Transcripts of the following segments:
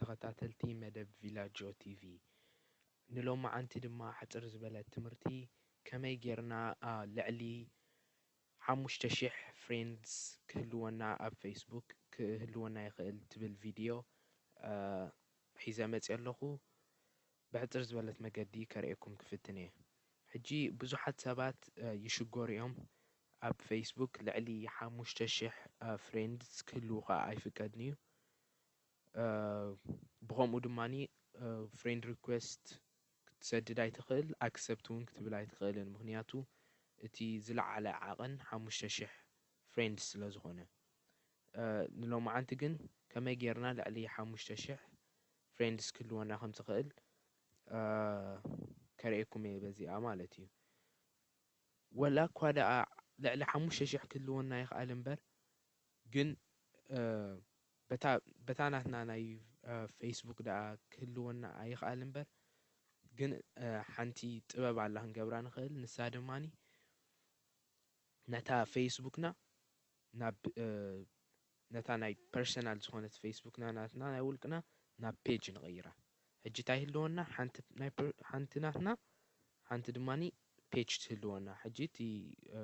ተኸታተልቲ መደብ ቪላጆ ቲቪ። ንሎማዓንቲ ድማ ሕጽር ዝበለት ትምህርቲ ከመይ ጌርና፣ ኣ፣ ልዕሊ ሓሙሽተ ሽሕ ፍሬንድስ ክህልወና ኣብ ፌስቡክ ክህልወና ይኽእል ትብል ቪድዮ፣ ኣ፣ ሒዘ መጽየ ኣለኹ። ብሕጽር ዝበለት መገዲ ከርእየኩም ክፍትን እየ። ሕጂ ብዙሓት ሰባት፣ እ፣ ይሽገሩ እዮም። ኣብ ፌስቡክ ልዕሊ ሓሙሽተ ሽሕ፣ እ፣ ፍሬንድስ ክህልዉኻ ኣይፍቀድን እዩ። እ፣ ብኸምኡ ድማኒ፣ እ፣ ፍሬንድ ሪኩዌስት ክትሰድድ ኣይትኽእል፣ ኣክሰፕት እውን ክትብል ኣይትኽእልን። ምኽንያቱ እቲ ዝለዓለ ዓቐን ሓሙሽተ ሽሕ ፍሬንድስ ስለ ዝኾነ። እ፣ ንሎማዓንቲ ግን ከመይ ጌርና ልዕሊ ሓሙሽተ ሽሕ ፍሬንድስ ክህልወና ከም ዝኽእል፣ እ፣ ከርእየኩም እየ በዚኣ ማለት እዩ። ወላ እኳ ደኣ ልዕሊ ሓሙሽተ ሽሕ ክህልወና ይኽኣል እምበር፣ ግን፣ እ፣ በታ፣ በታ ናትና ናይ፣ እ፣ ፌስቡክ ደኣ ክህልወና ኣይኽኣል እምበር፣ ግን፣ እ፣ ሓንቲ ጥበብ ኣላ ክንገብራ ንኽእል። ንሳ ድማኒ ነታ ፌስቡክና ናብ፣ እ፣ ነታ ናይ ፐርሰናል ዝኾነት ፌስቡክና ናትና ናይ ውልቅና ናብ ፔጅ ንቐይራ። ሕጂ እንታይ ይህልወና? ሓንቲ ናይ ፐር-፣ ሓንቲ ናትና፣ ሓንቲ ድማኒ ፔጅ ትህልወና። ሕጂ እቲ፣ እ፣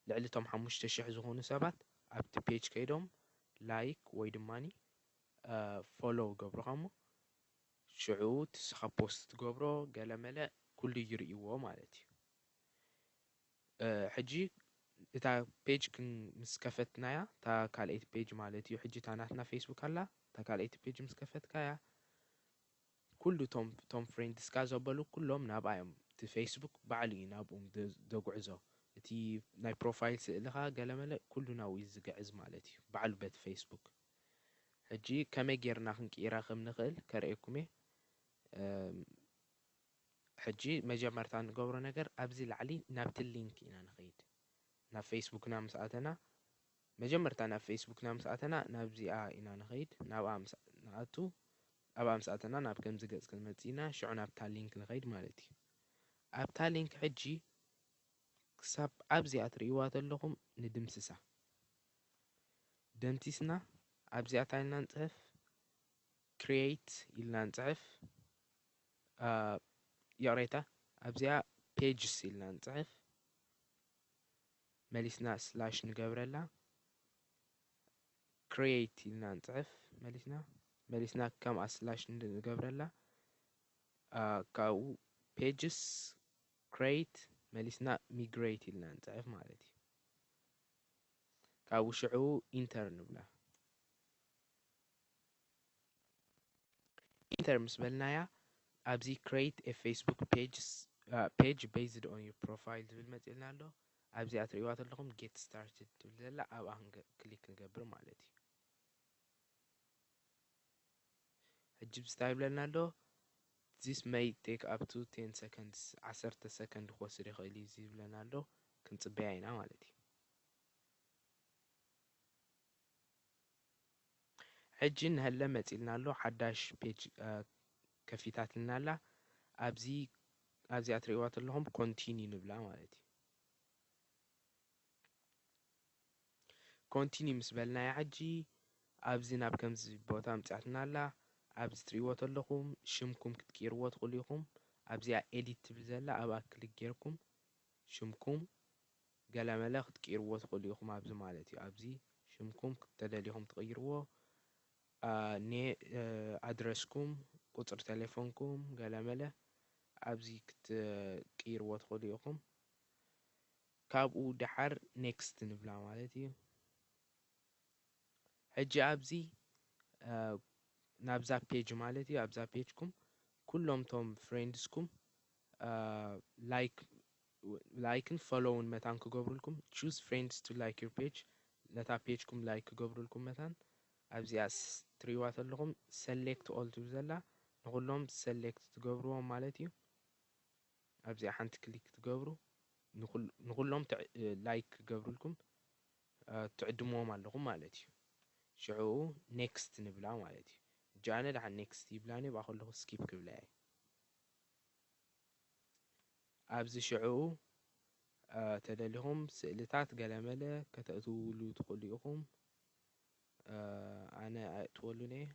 ልዕሊ እቶም ሓሙሽተ ሽሕ ዝኾኑ ሰባት ኣብቲ ፔጅ ከይዶም ላይክ ወይ ድማኒ፣ እ፣ ፎሎው ገብሩኻ እሞ ሽዑ እቲ ንስኻ ፖስት ትገብሮ ገለመለ ኩሉ ይርእይዎ ማለት እዩ። እ፣ ሕጂ እታ ፔጅ ክን-፣ ምስ ከፈትናያ፣ እታ ካልኣይቲ ፔጅ ማለት እዩ። ሕጂ እታ ናትና ፌስቡክ ኣላ፣ እታ ካልኣይቲ ፔጅ ምስ ከፈትካያ፣ ኩሉ እቶም፣ እቶም ፍሬንድስካ ዘበሉ ኩሎም ናብኣ እዮም። እቲ ፌስቡክ ባዕሉ እዩ ናብኦም ደ-፣ ደጉዕዞ። እቲ ናይ ፕሮፋይል ስእልኻ ገለመለ ኩሉ ናብኡ እዩ ዝግዕዝ ማለት እዩ፣ ባዕሉ በቲ ፌስቡክ። ሕጂ ከመይ ጌርና ክንቅይራ ከም ንኽእል ከርእየኩም እየ። እም፣ ሕጂ መጀመርታ እንገብሮ ነገር ኣብዚ ላዕሊ ናብቲ ሊንክ ኢና ንኸይድ። ናብ ፌስቡክና ምስ ኣተና፣ መጀመርታ ናብ ፌስቡክና ምስ ኣተና ናብዚኣ ኢና ንኸይድ። ናብኣ ምስ ንኣቱ፣ ኣብኣ ምስ ኣተና ናብ ከምዚ ገጽ ክንመጽእ ኢና። ሽዑ ናብታ ሊንክ ንኸይድ ማለት እዩ። ኣብታ ሊንክ ሕጂ ክሳብ ኣብዚኣ ትርእይዋ ዘለኹም ንድምስሳ። ደምሲስና ኣብዚኣ እንታይ ኢልና ንጽሕፍ? ክሪኤት ኢልና ንጽሕፍ። ኣ፣ ይቕሬታ፣ ኣብዚኣ ፔጅስ ኢልና ንጽሕፍ። መሊስና ስላሽ ንገብረላ። ክሪኤት ኢልና ንጽሕፍ። መሊስና፣ መሊስና ከምኣ ስላሽ ንገብረላ። ኣ፣ ካብኡ ፔጅስ ክሪኤት መሊስና ሚግሬት ኢልና ንጽሕፍ ማለት እዩ። ካብኡ ሽዑ ኢንተር ንብላ። ኢንተር ምስ በልናያ፣ ኣብዚ ክሬት ኤ ፌስቡክ ፔጅስ፣ አ፣ ፔጅ ቤዝድ ኦን ዩር ፕሮፋይል ዝብል መጺእልና ኣሎ። ኣብዚኣ ትርእይዋ ዘለኹም ጌት ስታርትድ ትብል ዘላ፣ ኣብኣ ክንገ-፣ ክሊክ ንገብር ማለት እዩ። ሕጂ ብዝታይ ይብለና ኣሎ? This may take up to ten seconds፣ ዓሰርተ ሰከንድ ክወስድ ይኽእል እዩ ዝብለና ኣሎ። ክንጽበያ ኢና ማለት እዩ። ሕጂ ንሀለ መጺልና ኣሎ። ሓዳሽ ፔጅ፣ አ፣ ከፊታትልና ኣላ። ኣብዚ፣ ኣብዚኣ ትርእይዋ ዘለኹም ኮንቲኒ ንብላ ማለት እዩ። ኮንቲኒ ምስ በልናያ ሕጂ ኣብዚ ናብ ከምዚ ቦታ ኣምጺኣትና ኣላ። ኣብዚ ትርእይዎ ዘለኹም ሽምኩም ክትቅይርዎ ትኽእሉ ኢኹም። ኣብዚኣ ኤዲት ትብል ዘላ ኣብኣ ክሊክ ጌርኩም ሽምኩም ገለመለ ክትቅይርዎ ትኽእሉ ኢኹም ኣብዚ ማለት እዩ። ኣብዚ ሽምኩም ተደሊኹም ትቕይርዎ። አ፣ ኔ-፣ እ፣ ኣድረስኩም፣ ቁጽሪ ቴሌፎንኩም ገለመለ ኣብዚ ክትቅይርዎ ትኽእሉ ኢኹም። ካብኡ ደሓር ኔክስት ንብላ ማለት እዩ። ሕጂ ኣብዚ፣ እ፣ ናብዛ ፔጅ ማለት እዩ፣ ኣብዛ ፔጅኩም ኩሎም ቶም ፍሬንድስኩም፣ እ፣ ላይክ፣ ላይክን ፎሎውን መታን ክገብሩልኩም፣ choose friends to like your page፣ ነታ ፔጅኩም ላይክ ክገብሩልኩም መታን ኣብዚኣ ስ-፣ ትርእይዋ ዘለኹም ሰሌክት ኦል ትብል ዘላ ንኹሎም ሰሌክት ትገብርዎም ማለት እዩ። ኣብዚኣ ሓንቲ ክሊክ ትገብሩ፣ ንኹል-፣ ንኹሎም ትዕ-፣ ላይክ ክገብሩልኩም፣ እ፣ ትዕድምዎም ኣለኹም ማለት እዩ። ሽዑ ኔክስት ንብላ ማለት እዩ። ሕጂ ኣነ ደሓን ኔክስት ይብላኒ፣ ብኣ ከለኹ ስኪፕ ክብላ እየ። ኣብዚ ሽዑ፣ እ፣ ተደሊኹም ስእልታት ገለመለ ከተእትውሉ ትኽእሉ ኢኹም። እ፣ ኣነ ኣእትወሉን እየ።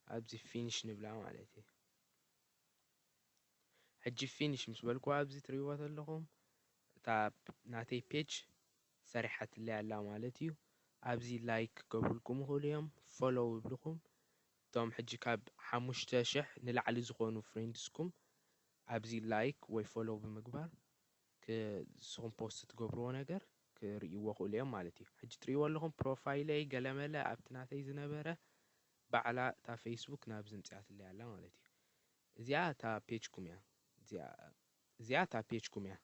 ኣብዚ finish ንብላ ማለት እዩ። ሕጂ finish ምስ በልኩ ኣብዚ ትሪእዋ ዘለኹም እታ ናተይ page ሰሪሓትለይ ኣላ ማለት እዩ። ኣብዚ like ክገብሩልኩም ይኽእሉ እዮም፣ follow ይብልኩም። እቶም ሕጂ ካብ ሓሙሽተ ሽሕ ንላዕሊ ዝኾኑ friendsኩም ኣብዚ like ወይ follow ብምግባር ንስኹም post ትገብርዎ ነገር ክርእይዎ ክእሉ እዮም ማለት እዩ። ሕጂ ትርእይዎ ኣለኹም profileይ ገለመለ ኣብቲ ናተይ ዝነበረ ባዕላ እታ Facebook ናብዚ ምፅኣትለይ ኣላ ማለት እዩ። እዚኣ እታ pageኩም እያ። እዚኣ እታ pageኩም እያ።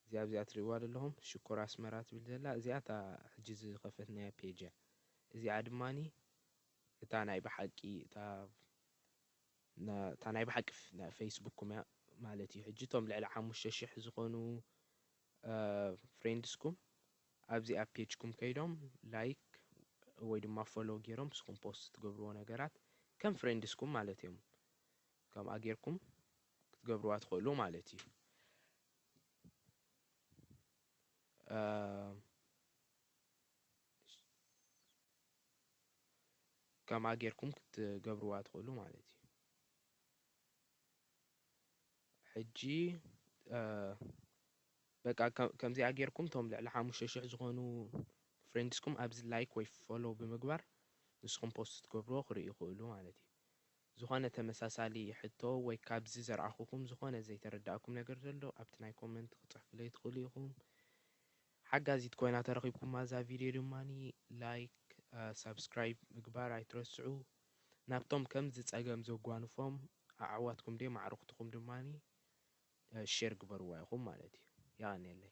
እዚኣ ኣብዚኣ ትርእይዋ ዘለኹም ሽኮር ኣስመራ ትብል ዘላ እዚኣ እታ ሕጂ ዝኸፈትናያ page እያ። እዚኣ ድማኒ እታ ናይ ብሓቂ እታ እታ ናይ ብሓቂ Facebook ኩም እያ ማለት እዩ። ሕጂ እቶም ልዕሊ ሓሙሽተ ሽሕ ዝኾኑ friendsኩም ኣብዚኣ pageኩም ከይዶም like ወይ ድማ follow ገይሮም ንስኹም post ትገብርዎ ነገራት ከም friendsኩም ማለት እዮም። ከምኣ ጌርኩም ክትገብርዋ ትኽእሉ ማለት እዩ። ከምኣ ጌርኩም ክትገብርዋ ትኽእሉ ማለት እዩ። ሕጂ በቃ ከምዚኣ ጌርኩም እቶም ልዕሊ ሓሙሽተ ሽሕ ዝኾኑ friendsኩም ኣብዚ like ወይ follow ብምግባር ንስኹም post ትገብርዎ ክርእዩ ይኽእሉ ማለት እዩ። ዝኾነ ተመሳሳሊ ሕቶ ወይ ካብዚ ዘርኣኹኹም ዝኾነ ዘይተረዳእኩም ነገር ዘሎ ኣብቲ ናይ comment ክጽሕፉለይ ትኽእሉ ኢኹም። ሓጋዚት ኮይና ተረኺብኩማ እዛ video ድማኒ like subscribe ምግባር ኣይትረስዑ። ናብቶም ከምዚ ጸገም ዘጓንፎም ኣዕዋትኩም ድዮም ኣዕሩኽትኹም ድማኒ share ግበርዋ ኢኹም ማለት እዩ። የቐንየለይ።